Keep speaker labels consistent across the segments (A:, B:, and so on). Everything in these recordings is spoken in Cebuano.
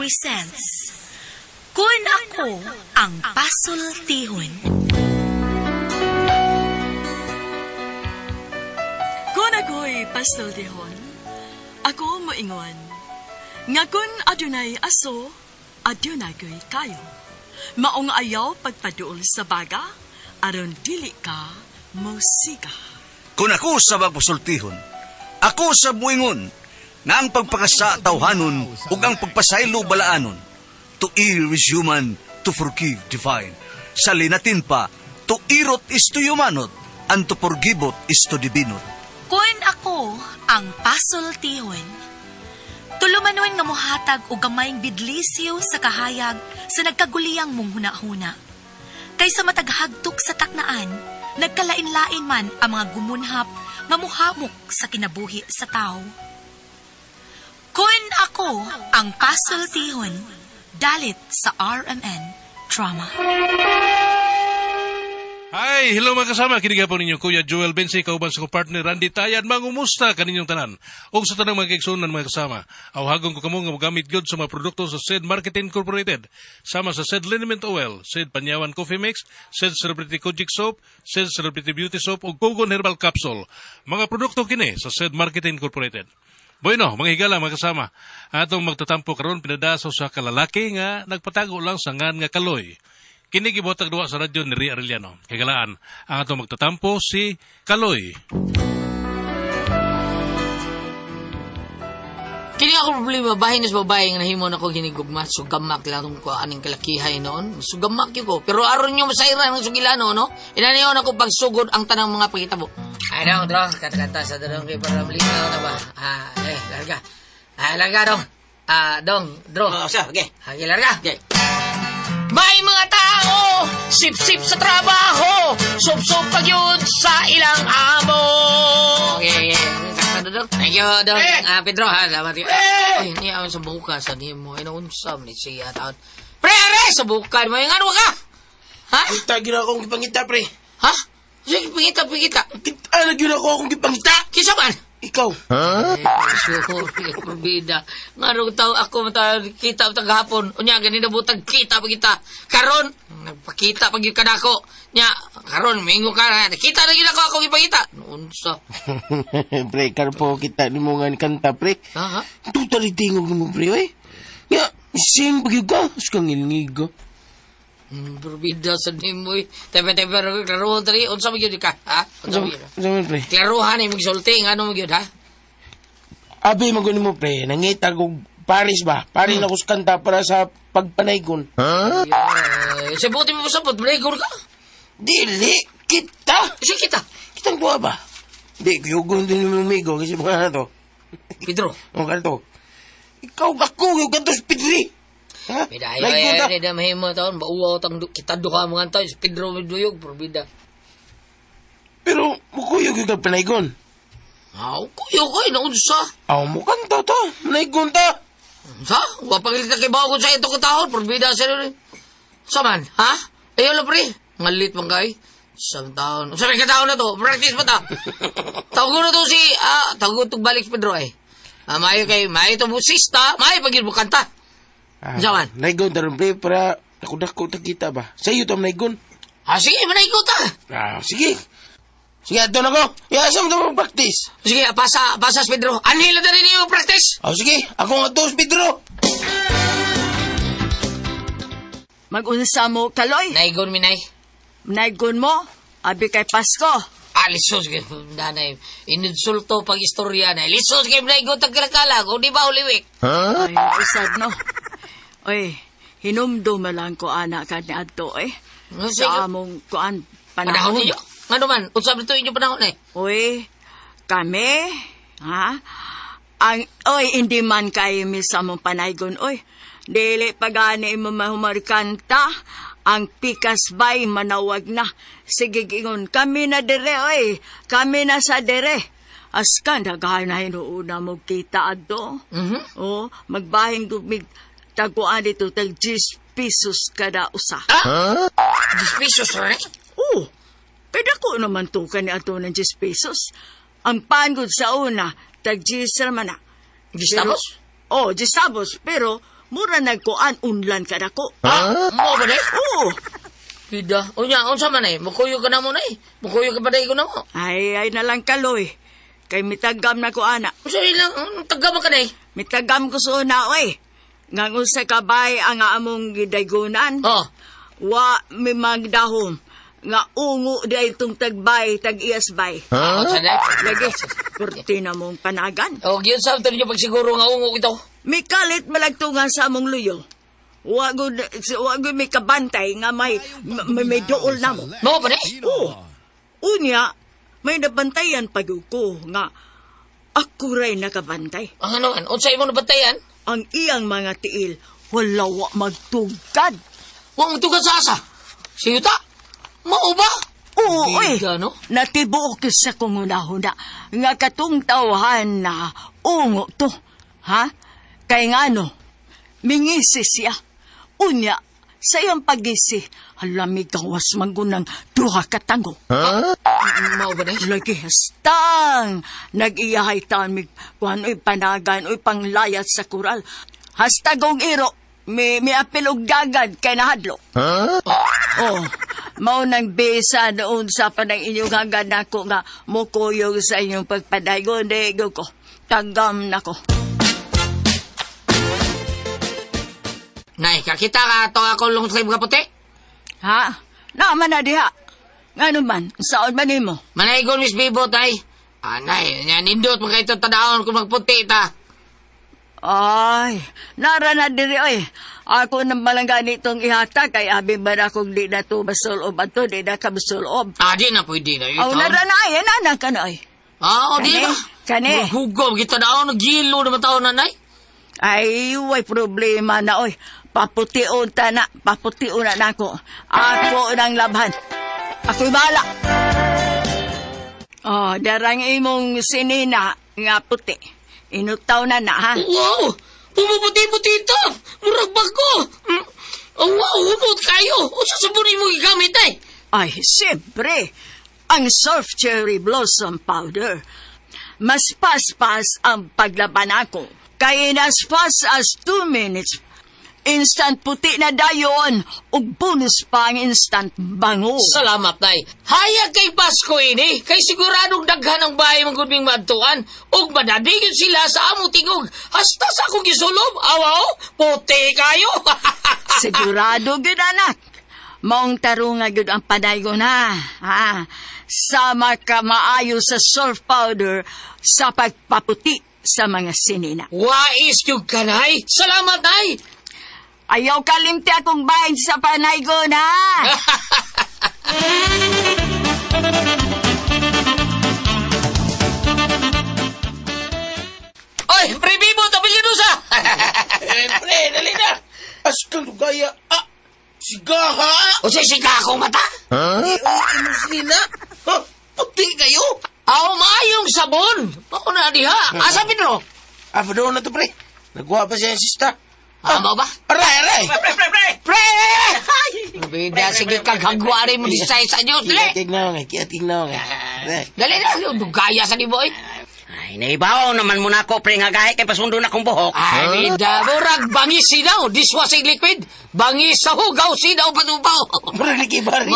A: presents Kun Ako Ang Pasultihon.
B: Kung ako'y pasultihon, ako moingon, nga kun adunay aso, adunay ko'y kayo. Maong ayaw pagpaduol sa baga, aron dili ka musika.
C: Kung ako sa magpasultihon, ako sa muingon, nga ang pagpakasa tawhanon ug ang pagpasaylo balaanon. To err is human, to forgive divine. Sa linatin pa, to irot is to humanot, and to forgivot is to divinot.
A: Kun ako ang pasultihon. Tulumanon nga mohatag og gamayng bidlisyo sa kahayag sa nagkaguliyang mong hunahuna. Kaysa mataghagtok sa taknaan, nagkalain-lain man ang mga gumunhap nga muhamok sa kinabuhi sa tao. Kun ako ang pasultihon, dalit sa RMN Drama.
D: Hi, hello mga kasama. Kini po ninyo Kuya Joel Bensi, kauban sa kong partner Randy Tayan. Mangumusta kaninyong tanan? Og sa tanang mga kaigsuonan, mga kasama. Awhagon ko kamo nga mogamit gyud sa mga produkto sa SED Marketing Incorporated. Sama sa SED Liniment Oil, SED Panyawan Coffee Mix, SED Celebrity Kojic Soap, SED Celebrity Beauty Soap ug Kogon Herbal Capsule. Mga produkto kini sa SED Marketing Incorporated. Bueno, mga higala, mga kasama. Atong magtatampo karon pinada sa usa ka lalaki nga nagpatago lang sa ngan nga Kaloy. Kini gibuhatag duwa sa radyo ni Ria Arellano. Higalaan, ang atong magtatampo si Kaloy.
E: Kini ako problema, bahin sa babae nga nahimo na ko hinigugma, sugamak lang ko aning kalakihay noon. Sugamak yun ko. Pero aron nyo masairan ang sugilano, no? Inaniyon ako pagsugod ang tanang mga pagitabo. Ay, dong, dong, kata-kata sa dong kay para malinaw na ba? Ah, eh, larga. Ah, larga, dong. Ah, dong, dro.
F: Oh, sa, okay.
E: Okay, larga.
F: Okay.
E: May mga tao, sip-sip sa trabaho, sup-sup pag yun sa ilang amo. Okay, okay. Sakto, Dong. Thank you, Dong.
F: Eh!
E: Ah, Pedro, ha? Salamat.
F: Eh!
E: Ay, hindi ako sa buka sa mo. Inaunsa, man siya taon. Pre, are! Sa buka mo. Yung ano ka? Ha?
F: Kita gyud akong gipangita, pre.
E: Ha? Sige, pingita, pingita.
F: Kita na gyud ako akong gipangita.
E: Kisa man?
F: Ikaw.
E: Eh, sorry, bida. Nga ro tao ako mata kita tagahapon. Unya gani na butag kita pa kita. Karon nagpakita pag gyud kanako. Nya karon mingo ka na. Kita na gyud ako ako gipakita. Unsa?
F: Pre, karon po kita nimo nga ni kanta, pre.
E: Ha?
F: Totally tingog nimo, pre, oy. Nga, sing pag ka. Us kang ngilngig ka.
E: Bida sa nimo. Tepe-tepe ro klaruhon diri. Unsa man gyud ka? Ha? Unsa man gyud?
F: Unsa man, pre?
E: Klaruhan ni magsulti ngano man gyud ha?
F: Abi man gud nimo, pre. Nangita kog Paris ba? Paris na ko sa kanta para sa pagpanaygon.
E: Huh? Sa buti mo sabot, breaker ka.
F: Dili, kita.
E: Sige kita.
F: Kitang duha ba? Di, kuyugon din mo migo kasi mga na to.
E: Pedro.
F: Ang kanto. Ikaw ako, yung kanto sa Pedri. Ha?
E: Bida ay
F: Like
E: ay
F: ta.
E: ay da mahimo taon bauwaw tang kita duha mga taon si Pedro miduyog probida.
F: Pero, mukuyog yung panaygon.
E: Aw, kuyo koy naunsa.
F: Aw, mo kanta ta. Manaygon ta.
E: Sa? Wa pangilita kay bawo sa ito katahon probida sa rin. Sa man, ha? Ayo la pre, ngalit man kay. Sa taon. Sa may kataon na to, practice pa ta. Tawag na to si tawag to balik si Pedro ay. Ah, maayo kay maayo to musista, maayo pag mo kanta.
F: Ah,
E: Unsa man?
F: Naygon ta ron, pre, para dako-dako ta kita ba? Sa iyo ta manaygon.
E: Ah, sige, manay ko ta.
F: Ah, sige. Sige, ato na ko. Ya, asa mo ta practice?
E: Sige, pasa, pasa si Pedro. Anhila na rin yung practice.
F: Ah, sige. Ako nga to, si Pedro.
B: Magunsa mo, Kaloy.
E: Naigon minay.
B: Naigon mo, abi kay Pasko.
E: Ah, lisos kay nanay. Ininsulto pag istorya na. Lisos kay naigon tag kalakala. Kung di ba uliwik.
B: Ay, usad no. Oy, hinumdum lang ko ana ka ni adto eh.
E: Ano, sige.
B: Sa among kuan
E: Panahon
B: panahon.
E: ninyo. Ano man, unsa man ito inyo panahon eh.
B: Uy, kami, ha? Ang, oy, hindi man kayo mi sa among panaygon, oy. Dili pa gani mo mahumarkanta. Ang pikas bay manawag na. Sige, gingon, kami na dire, oy. Kami na sa dire. Askan, daghan na hinuuna mo kita adto.
E: Mhm.
B: Oh, magbahing dumig taguan dito tag 10 pesos kada usa.
E: Ah? 10 pesos rin.
B: Oo. Kaya dako naman to kani ato ng 10 pesos. Ang pangod sa una, tag 10 naman na.
E: 10 tabos?
B: Oh, 10 tabos. Pero, Mura nagkuan unlan ka nako.
E: Ah, mo ba day?
B: Oo.
E: Bida. Unya, unsa man ay? Mukuyo ka na mo nay. Mukuyo ka pa day ko na mo.
B: Ay, ay na lang kaloy. Kay mitagam na ko ana.
E: Unsa ilang tagama ka nay?
B: Mitagam ko sa una, oy. Nga unsa kabay ang among gidaygunan.
E: Oh.
B: Wa mi magdahom. Nga ungo di itong tagbay, tag-iyas bay.
E: Huh? Unsa day?
B: Lagi, kurti na mong panagan.
E: O, gyud sa ninyo pagsiguro nga ungo ito.
B: Mikalit malagtungan sa among luyo. Wa gud wa gud may kabantay nga may may, may dool na mo.
E: Mo ba day?
B: Oo. Unya, may nabantayan pag ko nga ako ray nakabantay.
E: Ang ano man, unsa imo nabantayan?
B: Ang iyang mga tiil, wala wa magtugkad.
E: Wa mo tugad sa asa. Siyuta. Mao ba?
B: Oo, oy.
E: Bida, no?
B: Natibuok sa kong hunahuna nga katong tawhan na ungo to. Ha? Kay ngano, mingisi siya. Unya, sa iyang pagisi, hala gawas manggunang duha ka tango.
E: Mao ba day?
B: Lagi hastang nag-iyahay tan mig kuan oy panagan oy panglayat sa kural. Hastagong iro mi apil og gagad kay nahadlo. Oh, mao nang bisa noon sa panang inyong hagad nako nga mukuyog sa inyong pagpadayon di ko. Tagam nako.
E: Nay, kakita ka to ako long sleeve nga puti.
B: Ha? Naman na diha. Ngano man, saon man nimo?
E: Manaygon Miss Bibo tay. Anay, nya nindot man kay tadaon kung magputi ta.
B: Ay, nara na diri oy. Ako nang malangga nitong ihatag kay abi ba na kung di na to masulob ato, di na ka masulob.
E: Ah, di na pwede na.
B: Aw, nara na ay, nana ka na ay.
E: Ah, o di
B: Kani,
E: na.
B: kani.
E: Hugaw, kita daon, nagilo naman tao nanay.
B: Ay, way problema na oy. Papution ta na, papution na nako. Ako nang labhan. Ako'y bahala. Oh, darang imong sinina nga puti. Inutaw na na, ha?
E: Wow! Pumuputi-puti ito! Murag bago! Oh, wow! Humot kayo! Unsa sabon mo gigamit ay?
B: Ay, siyempre, ang Surf Cherry Blossom Powder. Mas paspas ang paglaban ako. Kaya in as fast as 2 minutes, instant puti na dayon ug bonus pa ang instant bango.
E: Salamat, nay. Hayag kay Pasko ini, kay siguradong daghan ang bahay mong gudming maadtuan, ug madadigon sila sa among tingog. Hasta sa akong gisulob, awaw, puti kayo.
B: Sigurado gyud anak. Maong tarunga gyud ang padayon ha. Ha. Sama ka maayo sa surf powder sa pagpaputi sa mga sinina.
E: Wais gyud ka, nay. Salamat, nay.
B: Ayaw kalimti akong bahin sa panaygon ha.
E: Oy, pre Bibo, tabi sa.
F: Eh, pre, dali na. Askang lugaya. Ah, sigaha.
E: O siya, sika akong mata.
F: Eh, uy, imo sinina. Ha, puti kayo.
E: Aw, maayong sabon. Ako na diha. Asa Pedro?
F: Ah, padung na to, pre. Nagkuha pa siya yung sista.
E: Ah, mao ba?
F: Aray, aray.
E: Pre! Bida, sige kag hagwari mo di sa sa Diyos, dali.
F: Kiatig na nga, kiatig na nga. Pre.
E: Dali na, gaya sa ni boy.
G: Ay, naibaw naman muna ko, pre, nga gahi kay pasundo na kong buhok.
E: Ay, bida, murag bangis sinaw, dishwashing liquid. Bangis sa hugaw, sinaw patupaw.
F: Murag lagi ba rin?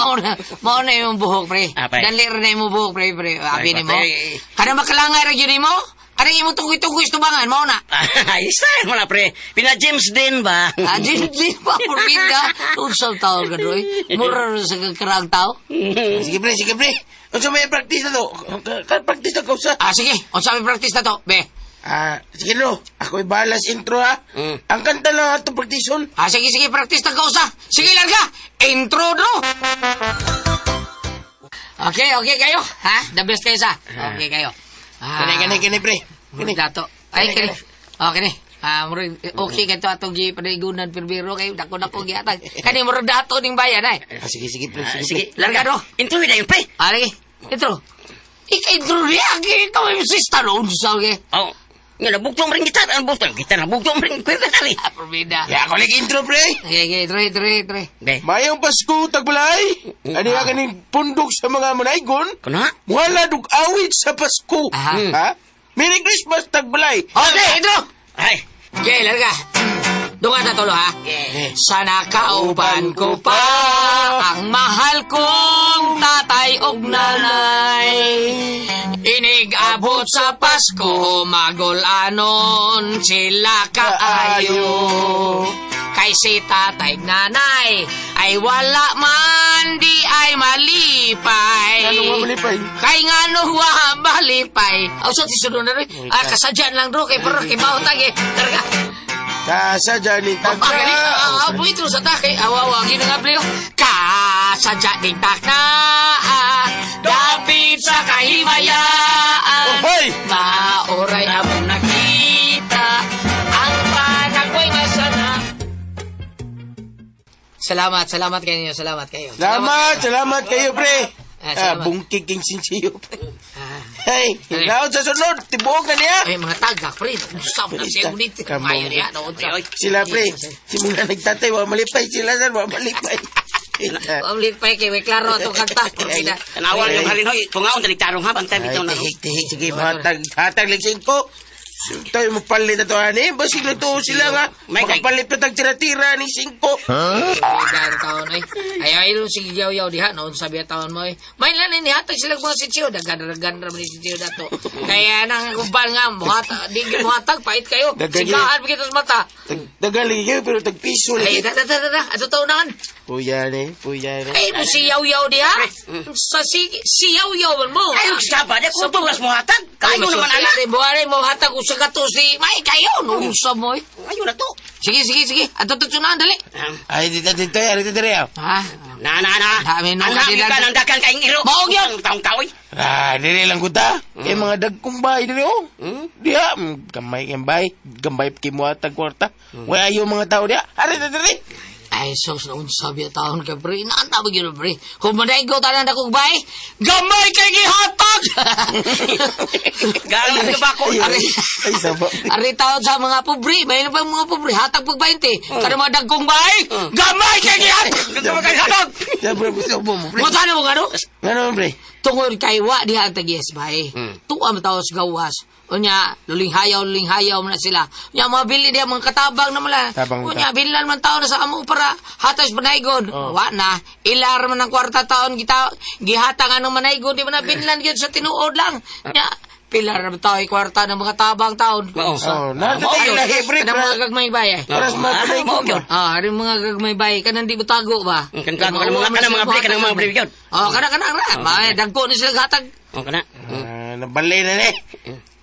E: Mao na yung buhok, pre.
G: Ah, pre.
E: Dali rin na yung buhok, pre, pre. Abi
G: Ay,
E: ni mo.
G: pre.
E: Kada makalangay ra gyud nimo. Kada imo tunggoy-tunggoy sa tubangan, mao na.
G: Ay, style mo na, pre. Pina-James din ba?
E: Ah, di pa, purpinda. Unsang tao ka, Roy? Mura rin sa kakarang tao.
F: Sige, pre, sige, pre. Unsa may practice na to? Ka-practice na kausa.
E: Ah, sige. Unsa may practice na to, be?
F: Ah, sige no. Ako'y bahala sa intro, ha?
G: Mm.
F: Ang kanta lang atong practice-on.
E: Ah, sige, sige, practice na kausa. Sige, larga. Intro, do. Okay, okay kayo. Ha? The best kayo sa. Okay kayo. Ah,
F: Kani, kani, kani, pre.
E: Kani. Dato. Ay, kani. Oh, kani. Ah, murag okay kato atong gi panigunan pirbiro kay dako dako gihatag. Kani murag dato ning bayan ay.
F: Ah, sige, sige, pre.
G: Ah,
F: Sige,
G: sige,
F: pre.
E: Larga do.
G: Intro na yun, pre.
E: Ah, lagi. Intro. Ika intro niya ikaw yung sister unsa ge.
G: Oh, nga nabugtong rin gitar. Ang bugtong gitar, nabugtong rin. Kuya ka tali.
E: Ah, probida.
F: Ya, ako lagi intro, pre.
E: Okay, okay, intro, intro, intro.
G: Be,
F: Mayong Pasko, tagbalay. Ano nga kaning pundok sa mga manaygon?
G: kuna?
F: Wala dug awit sa Pasko.
E: Aha.
F: Ha? Merry Christmas, tagbalay.
E: Okay, intro.
G: Ay,
E: Okay, larga. Dungan na tulo, ha? Sana kauban ko pa ang mahal kong tatay og nanay. Inig-abot sa Pasko, magulanon sila kaayo. Kay si tatay ug nanay ay wala man di ay malipay.
F: Ano nga malipay?
E: Kay nga no wa malipay. Aw sa ti sunod na rin. Ah, kasadyan lang bro kay pero kay bawo tagi. Targa.
F: Kasadya ni
E: Ah, gani.
F: Takna.
E: Ah, buitro sa ta kay awa awa ginangabli ko. Kasadya ni takna. Dapit sa kahimayaan.
F: Hoy!
E: Maoray among nakita ang panagway masana. Salamat, salamat kayo, salamat kayo.
F: Salamat, salamat kayo, pre.
E: Ah,
F: Ah,
E: salamat.
F: bungkig king sinsiyo, pre.
E: Ah.
F: Hey, naon sa sunod, tibuok na niya.
E: Ay, mga tagak, pre. Usap na siya ulit.
F: Come on.
E: Ayaw niya, no? Usap.
F: Sila, pre. Si mga nagtatay, wa malipay. Sila, sir, wa malipay.
E: Ulit pa, kay may klaro itong kanta. Sila.
G: Tanawan yung halin hoy, tungaon tanig tarong ha, bantay
F: Ay,
G: bitaw na.
F: tihik, tihik. Sige, hatag, hatag, leksin ko. Tayo mo palit na to, ani. Basig na to sila nga.
G: May kay-
F: Makapalit pa tag tira-tira ni singko.
E: Ay, taon, ay. Ay, ay, sige, yaw-yaw diha. Noon sabi ang taon mo, ay. May lan, nihatag sila mga sitio. Dagan-dagan ra man ni sitio dato. Kaya nang kumpal nga, muhatag, di muhatag, pait kayo.
F: Dagan yun.
E: Sigahan, kita sa mata.
F: Tagali kayo, pero tag piso
E: Ay,
F: lagi.
E: da, da, da, da, da. Ato taunahan.
F: Puya ni, puya ni.
E: Ay, mo si yaw-yaw diha. Sa si, si yaw-yaw man mo.
G: Ay, saba di ko tugas mo hatag. Kayo naman ana.
E: Ay, buhari mo hatag usa ka to si May kayo no usa mo eh.
G: Ayo na to.
E: Sige, sige, sige. Ato to tsunahan dali.
F: Ay, dito, dito, ay, dito, dito, ah.
E: Ha?
G: Na na na.
E: Dami nung
G: Ang
E: kasilan.
G: ka nang dakan kaing iro.
E: Maog yun.
G: Taong kaoy.
F: Ah, dili lang kuta. Kay mga dagkong bahay dili oh. Diha, gamay kay bahay, gambay kay muhatag kwarta. Wala ayo mga tao diha. Ari dito, dito.
E: Ay, sos na unsa biya taon ka pre. Inaanta ba gyud pre? Kung manaygo tanan akong bay, gamay kay gihatag.
G: Galang ka ba ko?
F: Ay, ay, saba.
E: Ari taon sa mga pobre, may pa mga pobre hatag pag 20. Kada mga dagkong bay, gamay kay gihatag.
G: Gamay kay gihatag.
F: Sabi mo, mo, pre.
E: Mo tanaw nga no?
F: Ano, pre?
E: Tungod kay wa diha ang tag-yes bay. Tuwa man taos gawas. Unya, lulinghayaw, lulinghayaw man na sila. Unya, mga bili diha, mga katabang na mala.
F: Tabang
E: Unya, bilan man taon na sa amo para hatas manaygon. Wa na, ilar man ang kwarta taon kita, gihatang anong manaygon, di man na binlan yun sa tinuod lang. Unya, pilar na tao kwarta ng mga tabang taon.
G: Mao.
F: Oh, na lahi, pre.
E: Kanang mga gagmay bay eh.
F: Para sa mga
G: Mao gyud.
E: Ah, ari mga gagmay bay kanang di butago ba?
G: Kanang mga bre, kanang mga bre gyud.
E: Oh, kana kana ra. May dagko ni sila hatag.
G: Oh kana.
F: Ah, nabalay na ni.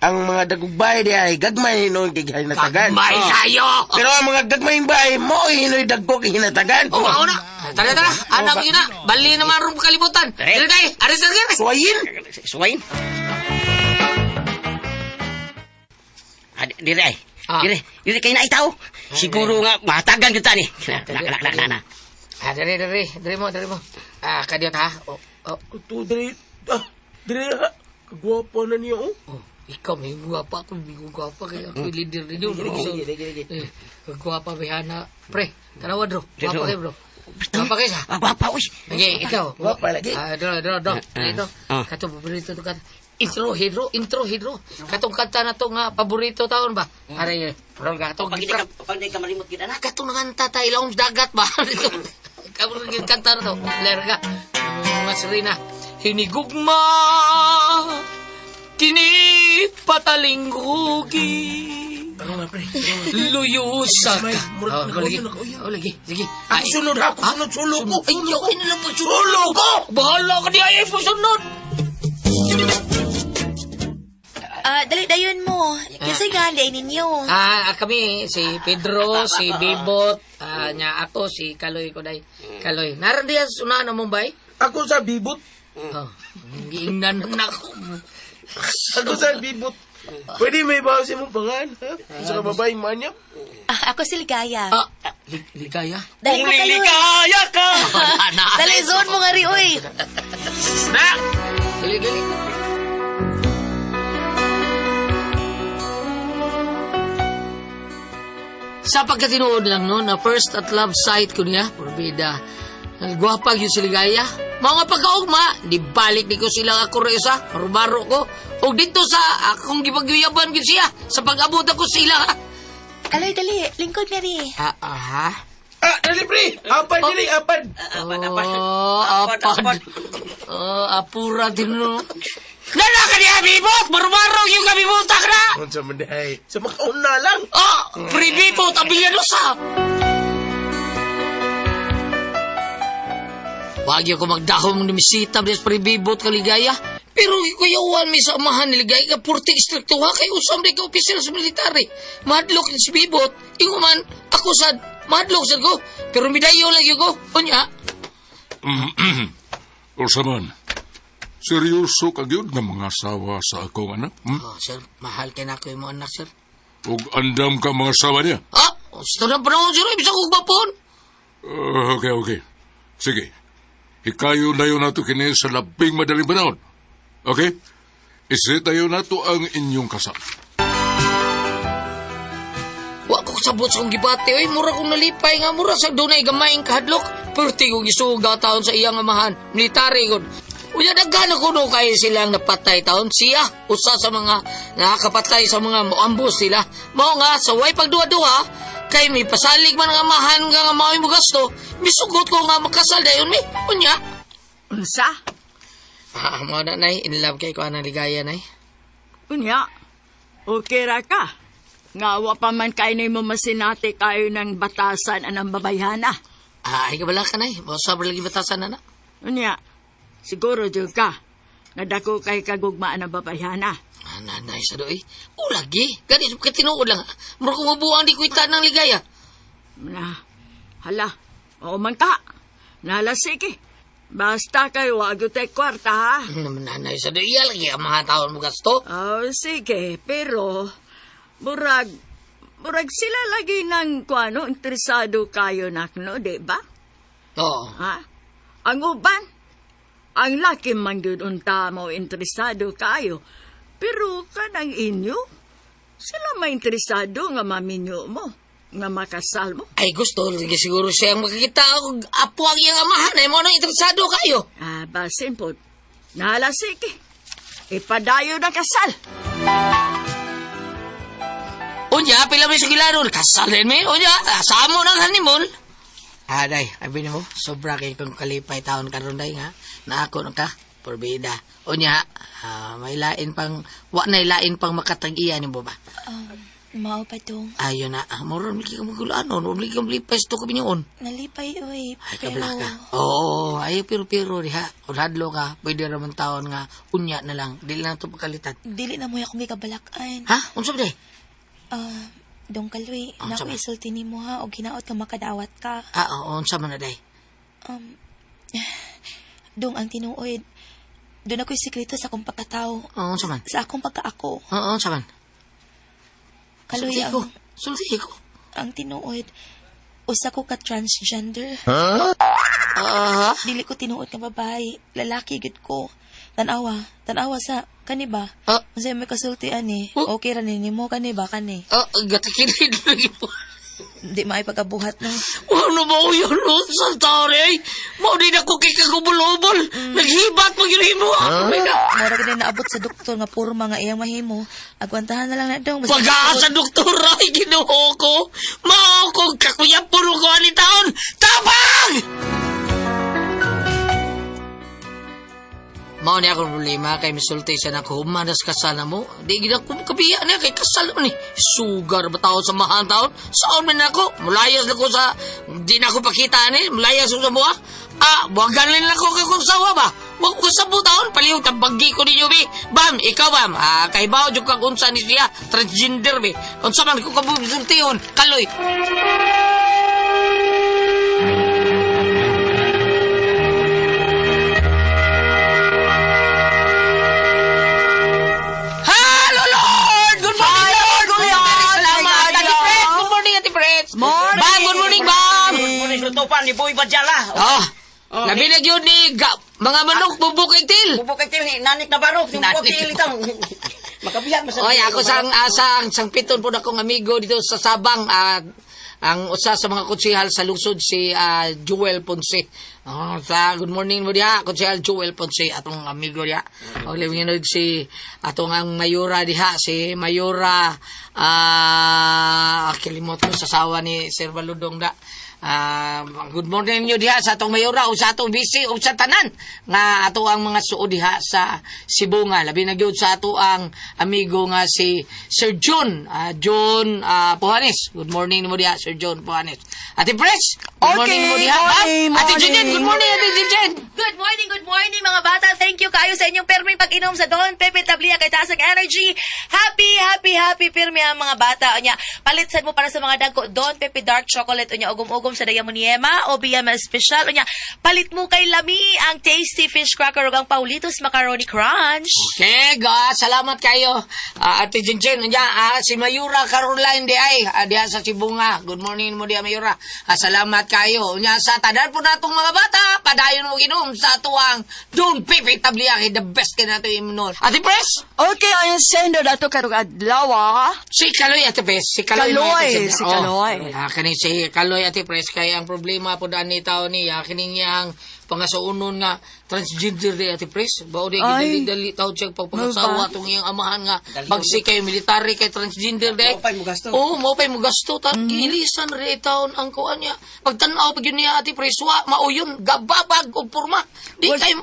F: Ang mga dagkong bahay diha ay gagmay hinoy kay hinatagan.
E: Gagmay kayo.
F: Pero ang mga gagmayng bahay mo hinoy dagko kay hinatagan.
E: Oh, mao na. Tara, tara. Anak mo na. Bali naman rin kalibutan. Dili kay. Ari sa kay.
F: Suwayin.
G: Suwayin. Ah, dire ay.
E: Ah.
G: Dire, dire kay na itaw. Siguro nga matagan gyud ta ni. Na na na na. na.
E: Ah, diri, diri. Diri mo, diri mo. Ah, kadiyot ha. Oh, oh.
F: Ito, diri. Ah, diri ha. Kagwapo na niya, oh.
E: Oh, ikaw may gwapa ako, may gwapa kay ako leader ninyo. Sige, Gwapa bihana. Pre, tanawa bro. Gwapa kay bro. Gwapa kay sa.
G: Ah, gwapa uy.
E: Sige, ikaw.
F: Gwapa lagi.
E: Ah, dro, dro, dro. Dito.
G: Ah.
E: Kato paborito to kanta. Intro, hidro, intro, hidro. Katong kanta na to nga paborito taon ba? Aray, bro, katong
G: Pag di ka malimot gyud anak.
E: Katong nanganta ta ilawom sa dagat ba? Kabro yung kanta na to. Lerga. Mga Serena. Hinigugma kini patalinggugi. Luyo sa ka. Oh, lagi. Oh, lagi. Sige.
F: Ako sunod, ako sunod, sulo ko.
E: Ay, ay, na lang po.
F: Sulo ko!
E: Bahala ka di ay po sunod.
A: Ah, dali dayon mo. Kasi nga, ninyo.
E: Ah, kami si Pedro, si Bibot, nya ako si Kaloy ko day. Kaloy. Naran diya sa unahan ng Mumbai?
F: Ako sa bibot.
E: Oh, giingnan na ako.
F: Ako sa bibot. Pwede may bawas imong pangan, ha? Sa kababae man niya.
A: Ah, ako si Ligaya.
E: Ah, ligaya.
A: Dali mo Kaloy.
G: Ligaya ka.
E: Wala na.
A: Dali zone mo nga ri, uy.
E: Na! Dali, dali. Sa pagkatinuod lang no, na first at love sight ko niya, porbida. Gwapa yun si Ligaya. Mga pagkaugma, di balik ni ko sila ako resa, baro ko. O dito sa akong gipagyaban gyud siya, sa pag-abot ako sila.
A: Kaloy, dali. Lingkod na rin.
E: Ah, aha.
F: Ah, dali pre. Apad dali, apad.
E: Oh, apad. Oh, apura din no. Nala ka niya, bibot! Marumarong yung kabibutak na!
F: Unsa man day? Sa makauna lang.
E: Oh, pre-bibot, abilyanosa! Wag ko magdahom ng misita des pre-bibot kaligaya. Pero kuyawan mi sa amahan ni Ligaya ka purti istrikto ha kay usam di ka opisyal sa military. Madlok ni si bibot. Ingo man, ako sad, madlok sad ko. Pero midayo lagi ko. Unya,
H: Usaman, seryoso ka gyud nga mga asawa sa akong anak? Hmm?
E: Oh, sir, mahal kay nako imong anak, sir.
H: Ug andam ka mga asawa niya?
E: Ah, sa tanang panahon, sir, ibig sa kong.
H: Okay, okay. Sige. Hikayo na yun nato kini sa labing madaling panahon. Okay? Isitayo nato ang inyong kasal.
E: Wa ko sabot sa akong gibati, oy, mura kong nalipay nga, mura sa dunay gamayng kahadlok. Perti kong gisuga taon sa iyang amahan, military gud. Unya daghan ako no kay silang napatay taon siya usa sa mga nakakapatay sa mga moambos sila. Mao nga sa way pagduha-duha kay may pasalig man ang amahan nga nga mao'y mogasto, misugot ko nga makasal dayon mi. Unya.
B: Unsa?
E: Ah, mao na nay, in love kay ko anang ligaya nay.
B: Unya, okay ra ka. Nga wa pa man kay nimo masinati kayo ng batasan anang babayhana.
E: Ah, ay kabala ka nay. Mao sa lagi batasan na na.
B: Unya, siguro jud ka. Nadako kay kagugmaan ang babayhana.
E: Ah, nanay sa doy. O lagi, gani sa tinuod lang. Mura kong mabuang di kuita ng ligaya.
B: Na, hala, oo man ka. Nala, sige. Basta kay wag tay kwarta ha.
E: Nanay sa doy, iya lagi ang mga taon mo gasto.
B: Oh, sige, pero murag murag sila lagi ng kuano interesado kayo nak no, di ba?
E: Oo.
B: Ha? Ang uban, ang laki man gyud unta mo interesado kayo. Pero kanang inyo, sila mainteresado nga maminyo mo, nga makasal mo.
E: Ay gusto, lagi siguro siya ang makikita. Og apo ang iyang amahan. Ay mo nang interesado kayo.
B: Ah, basin po. Nahala, sige. Ipadayo na kasal.
E: Unya, pila may sugilanon. Kasal din mi. Unya, asa mo ng honeymoon. Ah, day, abi mo, sobra kay kong kalipay taon karon day nga. Naako na ka, porbida. Unya, may lain pang, wa na lain pang makatag-iya ni ba?
A: Mao pa dong.
E: Ayo na, mura lagi ka magulanon, mura lagi ka malipay sa tuko binyon.
A: Nalipay, uy.
E: Ay,
A: Pero,
E: kabla ka. Oo, ay, pero-pero diha. Kung hadlo ka, pwede raman taon nga, unya na lang. Dili lang ito pagkalitan.
A: dili na mo akong gikabalakan.
E: Ha? Unsa ba day?
A: Ah, dong kaloy,
E: Ah,
A: nako
E: sama.
A: isulti nimo ha og hinaot ka makadawat ka.
E: Ah, oo, unsa man na day?
A: Dong ang tinuod. Doon ako'y sekreto sa akong pagkatao.
E: Oo, unsa man?
A: Sa akong pagkaako.
E: Oo, unsa man?
A: Kaloy
E: Sulti ko.
A: ang,
E: Sulti ko.
A: ang tinuod. Usa ko ka transgender.
E: Ah,
A: Dili ko tinuod nga babae. Lalaki gud ko. Tanawa, tanawa sa kani ba?
E: Ah.
A: Unsa may kasulti ani?
E: Oh.
A: Okay ra ni nimo kani ba kani?
E: ah, gatakinid lagi po.
A: Di maay pagabuhat no.
E: Ano ba yun, no? Sa taon eh. Mao din ako kay kagubol-ubol. Naghibat mo yun mo. Huh?
A: Mura gid naabot sa doktor nga puro mga iyang mahimo. Agwantahan na lang na dong. Basta
E: Pag-aasa sa doktor ay ginoo ko. Mao ko kakuya puro ko ani taon. Tapang! Mao ni akong problema kay misulti siya na ko humanas kasal na mo. Di gid ako kabiya niya kay kasal mo ni. Sugar ba taon sa mahan taon? Saan man ako? Mulayas na ko sa di na ako pakita ni. Mulayas ko sa buha. Ah, buwagan lang ako kay kung sawa ba? Wag ko sa taon palihog tabagi ko ninyo bi. Bam, ikaw bam. Ah, kahibaw jud kag unsa ni siya transgender bi. Unsa man ko kabultihon kaloy. Hello, Lord! Good morning, Lord! Good morning, salamat! Ate Fred! Good morning, Ate Fred!
B: Morning!
E: Bam, good morning, Bam!
G: Muna sa ni Boy Badjala.
E: Ah, labi na yun ni mga manok, bubuk itil.
G: Bubok kay ni Nanik na barok, yung
E: Nanik.
G: bubok itang. Makabiyak mo sa
E: Oy, ako sang asang sang piton po na akong amigo dito sa Sabang. Ang usa sa mga konsehal sa lungsod si Joel Ponce. Oh, sa good morning mo diha, Konsehal Joel Ponce, atong amigo diha. Og labing hinod si atong ang mayora diha, si Mayora kilimot ko sa sawa ni Sir Baludong da. Good morning ninyo diha sa atong mayora o sa atong busy o sa tanan nga ato ang mga suod diha sa Sibonga. Labi na gyud sa ato ang amigo nga si Sir John, John Puhanes. Good morning nimo diha, Sir John Puhanes. Ate Pres, good morning
B: Okay,
E: nimo diha.
B: morning,
E: Ate Jinjin,
B: morning.
E: good morning, Ate Jinjin.
A: Good morning mga bata. Thank you kayo sa inyong perming pag-inom sa Don Pepe Tablia kay taas ang energy. Happy, happy, happy pirmi ang mga bata. Unya, palitsan mo para sa mga dagko Don Pepe Dark Chocolate unya ugom-ugom sa Dayamoniema o BM Special. Unya, palit mo kay Lami ang Tasty Fish Cracker ug ang Paulitos Macaroni Crunch.
E: Okay, salamat kayo. Ate Jinjin, unya, si Mayura Caroline di ay, diha sa Sibunga. Good morning mo diha, Mayura. Salamat kayo. Unya, sa tanan po natong mga bata, padayon mo ginom sa tuwang Don Pepe Tablia, kay the best kay nato imnon. Ate Pres,
B: Okay, ang sender dato karong adlaw.
E: Si Kaloy, Ate Pres, si Kaloy.
B: Kaloy,
E: mga Ate Pres.
B: si Kaloy.
E: Oh, kani si Kaloy, Ate Pres, kay ang problema po daan ni tao niya, kining niyang pangasuonon nga transgender di, Ate Pres. Bao di
B: Ay.
E: dali tao siya pagpangasawa
B: Ano ba?
E: tong iyang amahan nga bagsi kay military kay transgender di.
G: Mao pa'y mugasto.
E: Oo, mao pa'y mugasto. Ta, Ilisan rin taon ang kuan niya. Pagtanaw pag yun niya, Ate Pres, wa, mauyon, gababag og porma. Di kay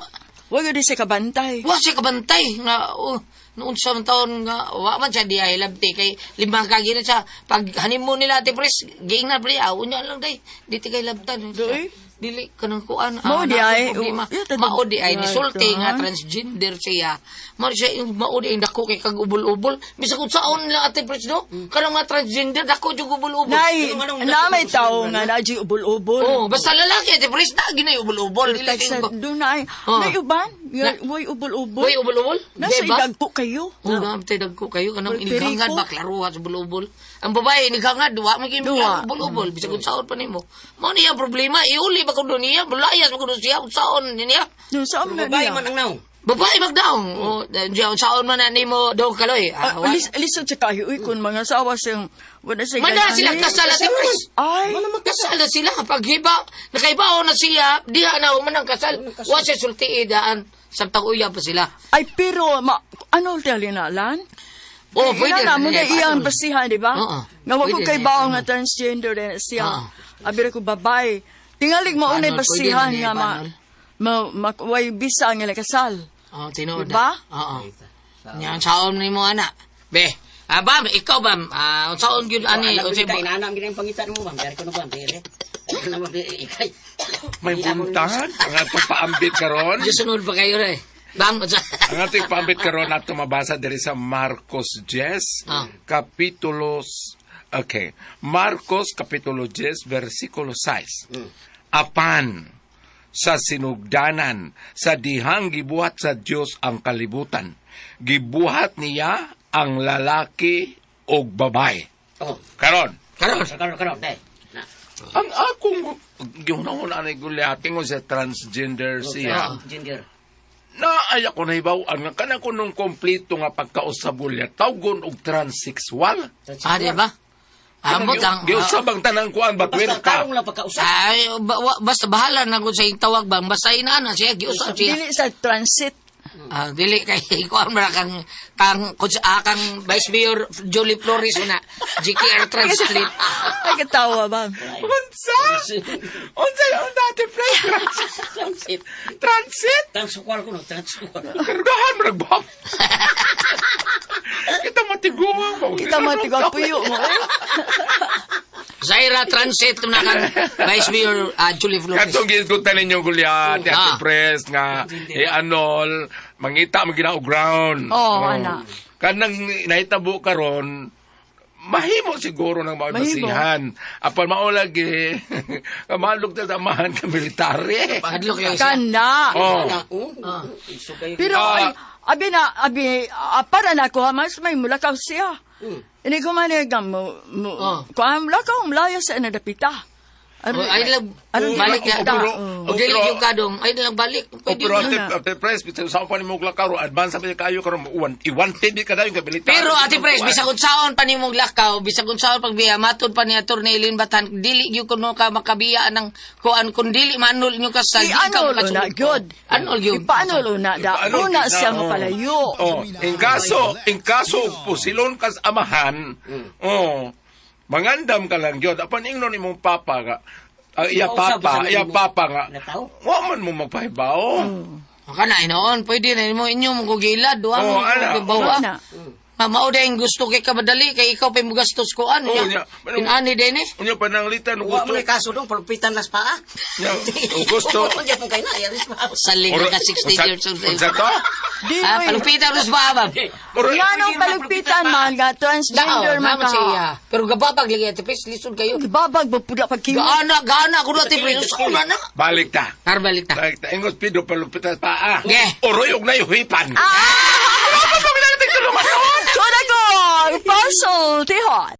B: Wag yun siya kabantay.
E: wa siya kabantay nga oh, noon sa mga taon nga wa man siya diay labti kay limang kagi na siya pag honeymoon nila, Ate Pres, giingnan pre unya lang day di ti kay labtan.
B: Doy?
E: Dili kanang kuan
B: Mao di ay,
E: na problema.
B: oh, yeah,
E: Mao di ay nisulti nga
B: Right.
E: transgender siya, mao siya yung mao di ay dako kay kag ubol-ubol bisag kung saon nila, Ate Pres, no, kanang mga transgender dako jud ubol-ubol.
B: Nay, na may tao nga na di ubol-ubol.
E: Oh, basta lalaki, Ate Pres, na ginay ubol-ubol. Dili
B: Kay sa
E: kay
B: doon na ay,
E: Oh.
B: nay uban,
E: Na-
B: way ubol-ubol.
E: Uy, ubol-ubol.
B: Nasa
E: Di ba?
B: idagpo kayo.
E: Oo, oh, tay dagko kayo kanang
B: Well,
E: inighangad
B: periko.
E: ba klaruha sa bulubol. Ang babae inighangad wa man kay
B: Duwa.
E: bulubol bisag unsaon pa nimo. Mao niya ang problema, iuli ba kuno niya, bulayas ba kuno siya unsaon niya.
B: No, saan na
G: Babae
B: niya?
G: man ang naong.
E: Babae magdaong. O diya unsaon man na nimo dong Kaloy.
B: Lisod siya kayo, uy, kung mga sawa siyang, wala siya
E: Mana
B: ganyan,
E: sila
B: eh.
E: kasal, Ate Pres.
B: Ay,
E: Kasal na sila paghiba, nakaibaw na siya, diha na human ang kasal. Wa siya sulti daan samtang uyab pa sila.
B: ay, pero, ma, ano tali na, Lan?
E: Oh, pwede
B: na, mo na
E: na
B: iyang basihan, di ba?
E: Oo.
B: Nga wag ko
E: Pwede
B: kay
E: na
B: bawo
E: yan.
B: nga transgender na siya.
E: Oo.
B: Abi ko babae. Tingalig mo unay
E: Panol,
B: basihan
E: pwede na
B: nga ma,
E: yan,
B: ma, ma, way bisa nga kasal.
E: Oh, tinuod.
B: Diba?
E: Oo. Nya unsaon nimo ana? Be. Bam, ikaw bam, unsaon gyud ani
G: Alam
E: unsay
G: ko kay nanam gid ang pangita mo bam. Dari ko no bam. Dire. Ano ba ikay.
H: May buntag ang atong paambit karon.
E: Diyos sunod pa kayo re. Bam, unsa?
H: Ang ating paambit karon ato mabasa diri sa Marcos 10, kapitulo Okay. Marcos kapitulo 10 versikulo 6. Apan sa sinugdanan sa dihang gibuhat sa Dios ang kalibutan, gibuhat niya ang lalaki ug babae.
G: Oh,
H: Karon,
E: Karon.
G: karon karon day. Na.
H: ang akong gihunahuna ni Goliath ingon sa transgender siya.
G: Gender.
H: Na ay ako nahibaw-an nga kana ko nung kompleto nga pagkausab Goliath tawgon og transsexual.
E: Di ba? Amot ang
H: Giusab ang tanang kuan ba
G: Basta
H: ka.
G: karong lang pagkausap.
E: Ay, basta bahala na ko sa iyong tawag bang basta inaana siya giusab siya.
B: Dili sa transit.
E: Dili kay kuan man kang kang kang Vice Mayor Jolie Flores una GKR Translate.
B: Ay, katawa ba?
H: Unsa? Unsa yung dati friend?
G: Transit.
H: Transit?
G: Transukwal ko no, transukwal.
H: Kargahan mo nagbab. Kita matiguang mo.
B: Kita matigaw puyo mo. Eh.
E: Zaira Transit na kang Vice Mayor Julie Flores.
H: Katong gisgutan ninyo Goliath, Ate Pres, nga anol, mangita mo gina og ground.
B: Oo, ana.
H: Kanang nahitabo karon, mahimo siguro ng mga
B: Mahimo.
H: basihan. Apan mao lagi, kamalog ta amahan ka military.
E: Hadlok lang siya.
B: Kana.
H: Oh.
G: Oh. Isugay.
B: Pero ay, abi na, abi, para na ko, mas may mulakaw siya. Ini ko man nga mo, mo
E: Oh.
B: kuan mulakaw, mulaya sa nadapita. Aron-
E: Ay lang
B: aron
E: balik
B: di
E: ka.
B: makita.
E: O dili yung kadong, ay lang balik.
H: O
E: Pwede
H: pero
E: na.
H: ate Pres, bisan sa pa nimo lakaw advance pa kayo karon i-wanted di ka dayon kay bilita.
E: Pero Ate Pres, bisag unsaon pa nimong lakaw, bisag unsaon pagbiya, matud pa ni Atty. Eileen Batan, dili gyud kuno ka makabiya ng kuan kun dili maanul inyo kasal, di ka
B: I-anul
E: makasulod.
B: na, good.
E: Anul gyud.
B: Ipaanul na da.
H: Ipaanul
B: Una
H: kita,
B: siya
H: oh.
B: mapalayo.
H: Oh, in kaso pusilon kas amahan. Oh. Mangandam ka lang gyud apan ingnon imong papa nga. Ah, iya
G: Mausap
H: papa,
G: sa
H: iya
G: imo.
H: papa nga.
G: Nataw?
H: Wa man mo magpahibaw.
E: Kana inoon, pwede na nimo inyo mo kugilad, duha
H: Oh,
E: mo
H: ana.
E: kugibawa.
B: Ana.
E: Ma mao dayong gusto kay kabadali kay ikaw pay mugastos ko ano.
H: Oh, nya.
E: Inani din eh.
H: Unya pananglitan
G: Wa
H: gusto.
G: mo na kaso dong, palupitan las paa.
H: Nya, o gusto.
G: Diyan kay na, yaris pa.
E: Saling ka 60 years old.
H: Unsa to?
B: Di
E: Ah,
B: mo
E: palupitan ros ba ba?
H: Oro-
B: Nga nung palugpitan man, nga transgender
E: Dao,
B: man
E: naman siya
B: ka.
E: iya. Pero gababag lagi Ate Pres, lisod kayo.
B: Babag ba pud pag kimo?
E: Gaana, gaana ko na Ate Pres. Una na.
H: Balik ta.
E: Har balik ta.
H: Balik ta. Ingos pido palupitan paa.
E: Ge.
H: Oroy og nayuhipan.
B: Ah! Kuda ko, puzzle, tihon.